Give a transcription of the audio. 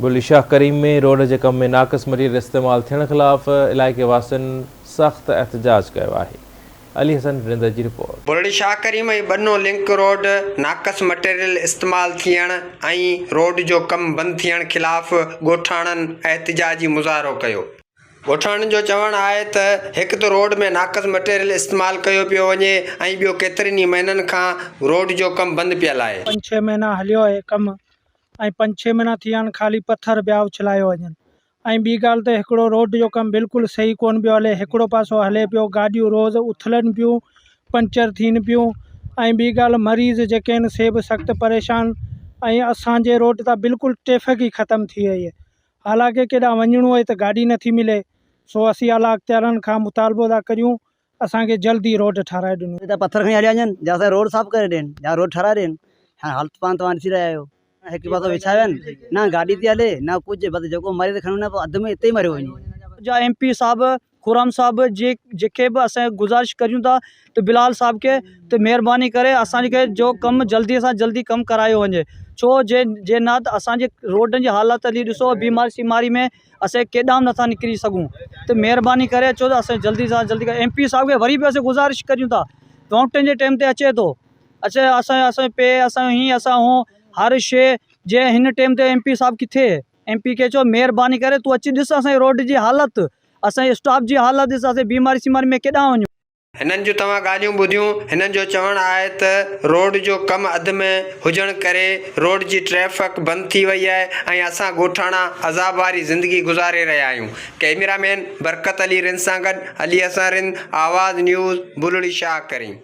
بلي شاهه ڪريم ۾ روڊ جي ڪم ۾ ناقص مٽيريل استعمال ٿيڻ خلاف علائقي واسين سخت احتجاج ڪيو آهي، علي حسن رند جي report. Bulri Shah Karim ۽ ٻنو link road ناقص مٽيريل استعمال ٿيڻ ۽ روڊ جو ڪم بند ٿيڻ خلاف ڳوٺاڻن احتجاجي مظاهرو ڪيو. ڳوٺاڻن جو چوڻ آهي ته هڪ ته روڊ ۾ ناقص مٽيريل استعمال ڪيو پيو وڃي ۽ ٻيو ڪيترن ئي مهينن کان روڊ جو ڪم بند پيل آهي. پنج ڇهه مهينا هليو آهي ڪم ۽ پنج ڇهه مهينا ٿي ويا آهن خالي پٿر پيا اڇلايو وڃن ۽ ٻي ڳالهه ته هڪڙو روڊ جو ڪم بلڪل صحيح ڪونه پيو هلي هڪڙو پاسو هلي پيو گاڏيون روز اٿلن پيون پنچر ٿين پيون ۽ ٻي ڳالهه مريض جيڪي آهن سي به سخت پريشان ۽ اسانجي روڊ تان بلڪل ٽريفڪ ئي ختم ٿي وئي آهي حالانڪه ڪيڏانهن وڃڻو آهي ته گاڏي نٿي ملي سو اسين اعليٰ اختيارن کان مطالبو ٿا ڪريون اسان کي جلد ئي روڊ ٺاراهي ڏنو. هتان پٿر کڻي هليا وڃن يا اسان کي روڊ صاف ڪري ڏين يا روڊ ٺاراهي ڏين هاڻي حالت پاڻ توهان ڏسي رهيا آهيو هڪ پاسو وڇايا آهن نه گاڏي ٿي هلي نه ڪجهه بس جيڪو مري ته کڻي وڃي پوء اڌ ۾ اتي ئي مريو وڃي. جا ايم پي صاحب خرم صاحب جي جيڪي به اسان گذارش ڪريون ٿا ته بلال صاحب کي ته مهرباني ڪري اسان کي جو ڪم جلدي سان جلدي ڪم ڪرايو وڃي ڇو جي جي نه ته اسان جي روڊن جي حالت جي ڏسو بيماري سيماري ۾ اسين ڪيڏانهن به نٿا نڪري سگهون ته مهرباني ڪري اچو ته اسين جلدي سان جلدي ايم پي صاحب کي وري به اسين گذارش ڪريون ٿا ووٽن جي ٽيم تي اچي ٿو اچي اسان اسان پي اسان هي اسان هو هر شي جي هن ٽيم تي ايم پي صاحب ڪٿي ايم پي کي چئو مهرباني ڪري تون اچي ڏس اسان جي روڊ جي حالت اسان جي اسٽاف جي حالت ڏس اسين بيماري سيماري ۾ ڪيڏانهن وڃون. هنن جون توهان ڳالهيون ٻڌيون، هنن جو چوڻ آهي ته روڊ جو ڪم اڌ ۾ هجڻ ڪري روڊ جي ٽريفڪ بند ٿي وئي آهي ۽ اسان ڳوٺاڻا عذاب واري زندگي گذاري رهيا آهيون. ڪئميرا مين برڪت علي رند سان گڏ علي حسن رند، آواز نيوز، بلڙي شاهه ڪريم.